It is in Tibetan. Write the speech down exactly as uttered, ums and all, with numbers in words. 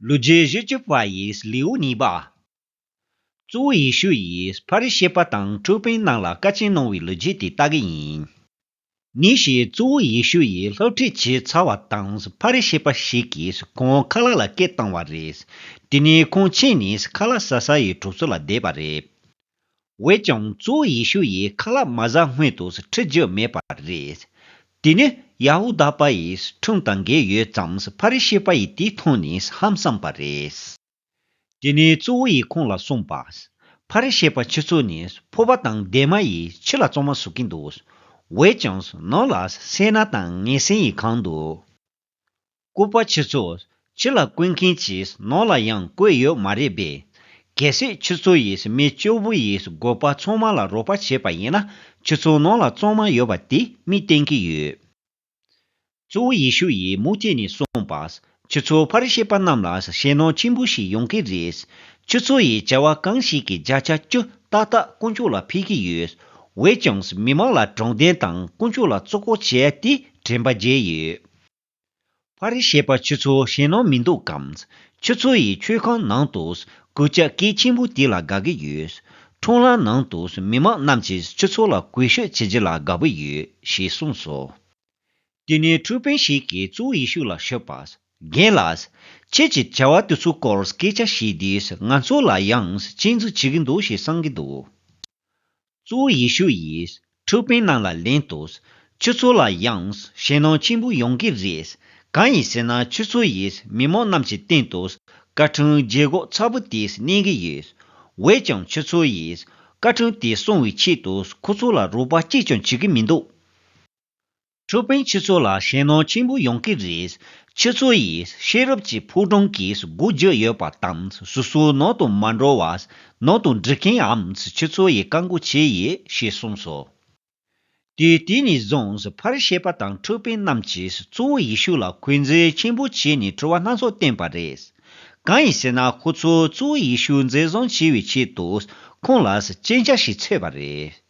ལོ་རྒྱུས་བཞི་བཅུ་པ་ཡི་ལེའུ་གཉིས་པ། གཙོ་བོ་ཡེ་ཤུ་ཡིས་ཕ་རི་ཤི་པ་དང་ཁྲུས་དཔོན་རྣམས་ལ་བཀའ་ཆད་གནང་བའི་ལོ་རྒྱུས་དེ་ལྟ་གི་ཡིན། ཉིན་ཞིག་གཙོ་བོ་ཡེ་ཤུ་ཡིས་སློབ་ཁྲིད་བྱས་ཚར་བ་དང་ཕ་རི་ཤི་པ་ཞིག་གིས་ཁོང་ཁ་ལག་ལ་སྐད་བཏང་བ་རེད། དེ་ནས་ཁོང་ཕྱིན་ནས་ཁ་ལག་ཟ་ས་ཡི་གྲོང་ཚོ་ལ་བསྡད་པ་རེད། འོན་ཀྱང་གཙོ་བོ་ཡེ་ཤུ་ཡིས་ཁ་ལག་མ་ཟ་སྔོན་དུ་ཁྲིད་རྒྱུ་མེད་པ་རེད། དེ་ནི་ཡ་ཧུ་དཱ་པ་ཡི་ཁྲིམས་དང་འགལ་ཡོད་ཙང་ཕ་རི་ཤི་པ་ཡིས་དེ་མཐོང་ནས་ཧང་སངས་པ་རེད། དེ་ནས་གཙོ་བོ་ཡིས་ཁོང་ལ་གསུངས་པ། ཕ་རི་ཤི་པ་ཁྱེད་ཚོ་ནི་ཕོར་པ་དང་སྡེར་མ་ཡིས་ཕྱི་ལ་གཙང་མ་བཟོ་གིན་འདུག། འོན་ཀྱང་ནང་ལ་སེར་སྣ་དང་ངན་སེམས་ཡིས་གང་འདུག། ལྐུགས་པ་ཁྱེད་ཚོ། ཕྱི་ལ་བཀོལ་མཁན་གྱིས་ནང་ལ་ཡང་བཀོལ་ཡོད་མ་རེད་པས། གལ་སྲིད་ཁྱེད་ཚོ་ཡིས་མི་སྐྱོ་བོ་ཡི་སྒོ་པ་ཚང་མ་ལ་རོགས་པ་བྱས་པ་ཡིན་ན་ཁྱེད་ཚོ་ནང་ལ་གཙང་མ་ཡོད་པ་དེ་མིས་བསྟན་གྱི་ཡོད། གཙོ་བོ་ཡེ་ཤུ་ཡིས་མུ་མཐུད་ནས་གསུངས་པ། ཁྱེད་ཚོ་ཕ་རི་ཤི་པ་རྣམས་ལ་ཞེད་སྣང་ཆེན་པོ་ཞིག་ཡོང་གི་རེད། ཁྱེད་ཚོ་ཡིས་བྱ་བ་གང་ཞིག་གི་བརྒྱ་ཆ་བཅུ་ཏག་ཏག་དཀོན་མཆོག་ལ་ཕུལ་གྱི་ཡོད། འོན་ཀྱང་མི་མང་ལ་དྲང་བདེན་དང་དཀོན་མཆོག་ལ་བརྩི་བཀུར་བྱེད་ཡ་དེ་དྲན་པ་བརྗེད་ཡོད། ཕ་རི་ཤི་པ་ཁྱེད་ཚོ་ཞེད་སྣང་མི་འདུག་གམ། ཁྱེད་ཚོ་ཡི་མཆོད་ཁང་ནང་དུ་གུས་ལྕག་སྐད་ཆེན་པོ་དེ་ལ་དགའ་གི་ཡོད། ཁྲོམ་ལམ་ནང་དུ་མི་མང་རྣམས་ཀྱིས་ཁྱེད་ཚོ་ལ་གུས་ཞབས་བྱེད་རྒྱུ་ལ་དགའ་པོ་ཡོད་ཞེས་གསུངས་སོ། དེ་ནས་ཁྲིད་དཔོན་ཞིག་གིས་གཙོ་བོ་ཡེ་ཤུ་ལ་ཤོད་པ། རྒན་ལགས། ཁྱེད་ཀྱིས་བྱ་བ་དེ་ཚོའི་སྐོར་སྐད་ཆ་བཤད་དུས་ང་ཚོ་ལ་ཡང་གཅེས་འཛིན་བྱེད་ཀྱི་འདུག་ཞེས་བསམ་གྱི་འདུག། གཙོ་བོ་ཡེ་ཤུ་ཡིས་ཁྲིད་དཔོན་རྣམས་ལ་ལན་དུ། ཁྱེད་ཚོ་ལ་ཡང་ཞེད་སྣང་ཆེན་པོ་ཡོང་གི་རེད། གང་ཡིན་ཟེར་ན་ཁྱེད་ཚོ་ཡིས་མི་མང་རྣམས་ཀྱི་སྟེང་དུ་བཀའ་ཁྲིམས་བརྗེ་སྒོ་ཚ་པོ་དེ་གནས་ཀྱི་ཡོད། འོན་ཀྱང་ཁྱེད་ཚོ་ཡིས་བཀའ་ཁྲིམས་དེ་སྲུང་བའི་ཆེད་དུ་ཁོ་ཚོ་ལ་རོགས་པ་གཅིག་ཀྱང་བྱེད་ཀྱི་མི་འདུག། ཁྲིད་དཔོན་ཁྱེད་ཚོ་ལ་ཞེད་སྣང་ཆེན་པོ་ཡོང་གི་རེད། ཁྱེད་ཚོ་ཡིས་ཤེས་རབ་ཀྱི་ཕོ་བྲང་གི་སྒོ་བརྒྱབ་ཡོད་པ་དང་སོ་སོའི་ནང་དུ་མ་འགྲོ་བར་ནང་དུ་འགྲོ་མཁན་རྣམས་ཁྱེད་ཚོ་ཡིས་བཀག་འགོག་བྱས་ཡོད་ཞེས་གསུངས་སོ། དུས་དེ་ནས་བཟུང་ཕ་རི་ཤི་པ་དང་ཁྲིད་དཔོན་རྣམས་ཀྱིས་གཙོ་བོ་ཡེ་ཤུ་ལ་འཁོན་འཛིན་ཆེན་པོ་བྱས་ནས་དྲི་བ་སྣ་ཚོགས་བཏོན་པ་རེད། གང་ཡིན་ཟེར་ན་ཁོ་ཚོས་གཙོ་བོ་ཡེ་ཤུ་འཛིན་བཟུང་བྱས་པའི་ཆེད་དུ་ཁོང་ལ་རྐྱེན་རྒྱག་ཞིག་འཚོལ་བ་རེད།